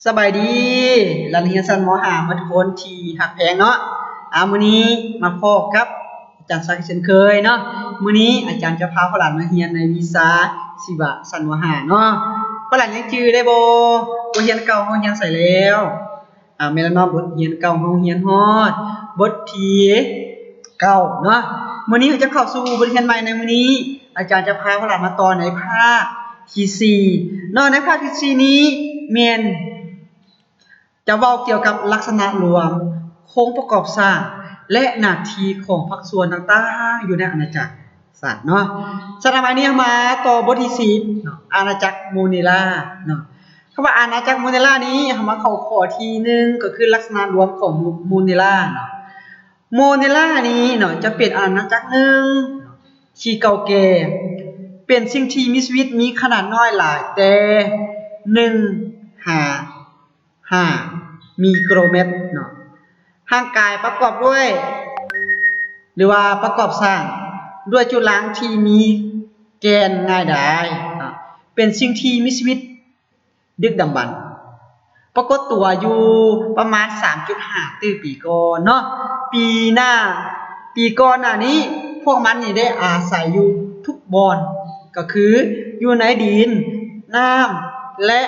ສະບາຍດີ ນັກຮຽນຊັ້ນ ມໍຫ້າ ໝົດທຸກຄົນທີ່ຮັກແພງເນາະ. ອາ ມື້ນີ້ມາພໍ້ກັບອາຈານສັກເຊັ່ນເຄີຍເນາະ. ມື້ນີ້ອາຈານຈະພາພວກຫຼານມາຮຽນໃນວິຊາຊີວະຊັ້ນ ມໍຫ້າ ເນາະ. ພວກຫຼານຍັງຈື່ໄດ້ບໍ່? ບົດຮຽນເກົ່າເຮົາຮຽນໃສແລ້ວ? ອາ ແມ່ນແລ້ວເນາະ, ບົດຮຽນເກົ່າເຮົາຮຽນຮອດບົດທີເກົ້າເນາະ. ມື້ນີ້ເຮົາຈະເຂົ້າສູ່ບົດຮຽນໃໝ່ໃນມື້ນີ້. ອາຈານຈະພາພວກຫຼານມາຕໍ່ໃນພາກທີສີ່ເນາະ. ໃນພາກທີສີ່ນີ້ແມ່ນ ຈະເວົ້າກ່ຽວກັບລັກສະນະລວມ, ໂຄງປະກອບສ້າງ ແລະ ໜ້າທີ່ຂອງພາກສ່ວນຕ່າງໆຢູ່ໃນອານາຈັກສັດເນາະ. ສະນັ້ນ ບາດນີ້ເຮົາມາຕໍ່ບົດທີສິບເນາະ, ອານາຈັກໂມເນລາເນາະ. ຄຳວ່າອານາຈັກໂມເນລານີ້ ເຮົາມາເຂົ້າຂໍ້ທີໜຶ່ງ ກໍຄືລັກສະນະລວມຂອງໂມ ໂມເນລາເນາະ. ໂມເນລານີ້ເນາະ ຈະເປັນອານາຈັກໜຶ່ງທີ່ເກົ່າແກ່, ເປັນສິ່ງທີ່ມີຊີວິດ ມີຂະໜາດນ້ອຍຫຼາຍແຕ່ໜຶ່ງຫາ ຫ້າ ມີໂກຣແມັດເນາະ. ຮ່າງກາຍປະກອບດ້ວຍ ຫຼືວ່າປະກອບສ້າງດ້ວຍຈຸລັງທີ່ມີແກ່ນງ່າຍດາຍເນາະ, ເປັນສິ່ງທີ່ມີຊີວິດດຶກດຳບັນ, ປາກົດຕົວຢູ່ປະມານສາມຈຸດຫ້າຕື້ປີກ່ອນເນາະ. ປີໜ້າ ປີກ່ອນໜ້ານີ້ ພວກມັນນີ້ໄດ້ອາໄສຢູ່ທຸກບ່ອນ, ກໍຄືຢູ່ໃນດິນ, ນ້ຳ ແລະ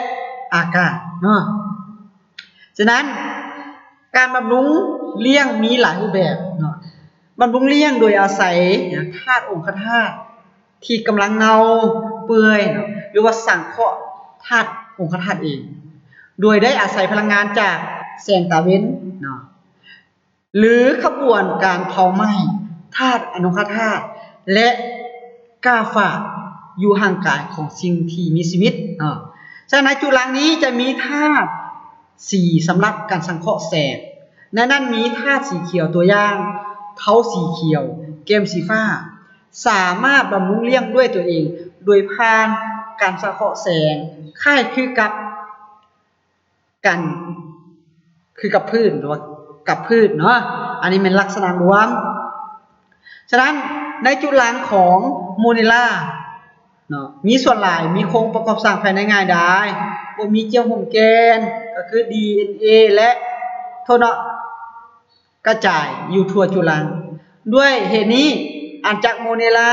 ອາກາດເນາະ. ສະນັ້ນ ການບຳລຸງລ້ຽງມີຫຼາຍຮູບແບບເນາະ. ບຳລຸງລ້ຽງໂດຍອາໄສທາດອົງຄະທາດທີ່ກຳລັງເນົ່າເປື່ອຍເນາະ ຫຼືວ່າສັງເຄາະທາດອົງຄະທາດເອງ ໂດຍໄດ້ອາໄສພະລັງງານຈາກແສງຕາເວັນເນາະ ຫຼືຂະບວນການເຜົາໄໝ້ທາດອະນຸຄະທາດ ແລະ ກາຝາກຢູ່ຮ່າງກາຍຂອງສິ່ງທີ່ມີຊີວິດເນາະ. ສະນັ້ນ ໃນຈຸລັງນີ້ຈະມີທາດສີສຳລັບການສັງເຄາະແສງ. ໃນນັ້ນມີທາດສີຂຽວ, ຕົວຢ່າງ ເທົາສີຂຽວ, ແກ້ມສີຟ້າ, ສາມາດບຳລຸງລ້ຽງດ້ວຍຕົວເອງໂດຍຜ່ານການສັງເຄາະແສງ, ຄ້າຍຄືກັບ ກັນ ຄືກັບພືດ ຫຼືວ່າກັບພືດເນາະ. ອັນນີ້ແມ່ນລັກສະນະລວມ. ສະນັ້ນ ໃນຈຸລັງຂອງໂມເນລາເນາະ ມີສ່ວນຫຼາຍມີໂຄງປະກອບສ້າງພາຍໃນງ່າຍດາຍ, ບໍ່ມີເຍື່ອຫຸ້ມແກ່ນ ກໍຄື ດີເອັນເອ ແລະ ໂທນະ ກະຈາຍຢູ່ທົ່ວຈຸລັງ. ດ້ວຍເຫດນີ້ ອານາຈັກໂມເນລາ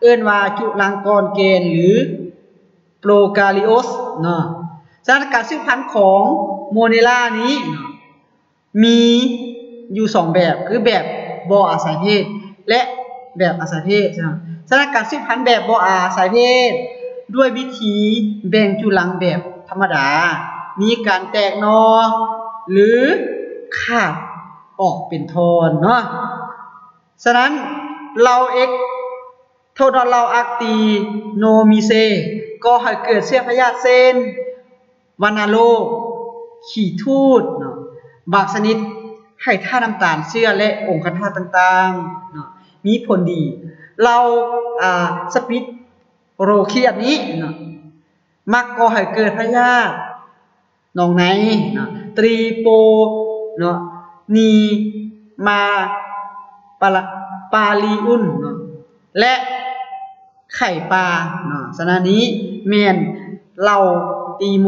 ເອີ້ນວ່າຈຸລັງກ່ອນແກ່ນ ຫຼື ໂປຣກາຣິໂອສເນາະ. ສະນັ້ນ ການສືບພັນຂອງໂມເນລານີ້ເນາະ ມີຢູ່ສອງແບບ ຄືແບບບໍ່ອາໄສເພດ ແລະ ແບບອາໄສເພດເນາະ. ສະນັ້ນ ການສືບພັນແບບບໍ່ອາໄສເພດ ດ້ວຍວິທີແບ່ງຈຸລັງແບບທຳມະດາ ມີການແຕກໜໍ່ ຫຼື ຂາດອອກເປັນທ່ອນເນາະ. ສະນັ້ນ ເຫຼົ່າເອັກ ໂທດເນາະ ເຫຼົ່າອັກຕີໂນມີເຊ ກໍ່ໃຫ້ເກີດເຊື້ອພະຍາດເຊັ່ນ ວັນນະໂລກ, ຂີ້ທູດເນາະ, ບາງຊະນິດໃຫ້ທາດນ້ຳຕານເຊື້ອ ແລະ ອົງຄະທາດຕ່າງໆເນາະ ມີຜົນດີ. ເຫຼົ່າ ອາ ສະປິດໂຣຄຽດນີ້ເນາະ ມັກກໍ່ໃຫ້ເກີດພະຍາດ ໜອງໃນເນາະ, ຕຣີໂປເນາະ, ນີມາປາລະ ປາລີອຸນເນາະ ແລະ ໄຂ່ປາເນາະ. ສະນັ້ນນີ້ແມ່ນເຫຼົ່າຕີໂມ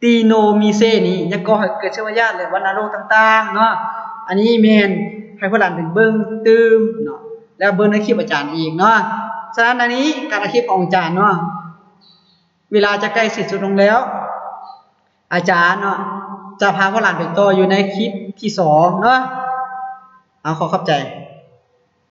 ຕີໂນມີເຊນີ້ ຍັງກໍ່ໃຫ້ເກີດເຊື້ອພະຍາດ ແລະ ວັນນະໂລກຕ່າງໆເນາະ. ອັນນີ້ແມ່ນໃຫ້ພວກຫຼານໄປເບິ່ງຕື່ມເນາະ ແລ້ວເບິ່ງໃນຄລິບອາຈານອີກເນາະ. ສະນັ້ນ ອັນນີ້ການອະທິບຂອງອາຈານເນາະ ເວລາຈະໃກ້ສິ້ນສຸດລົງແລ້ວ, ອາຈານເນາະ ຈະພາພວກຫຼານໄປຕໍ່ຢູ່ໃນຄລິບທີສອງເນາະ. ເອົາ ຂໍຂອບໃຈ.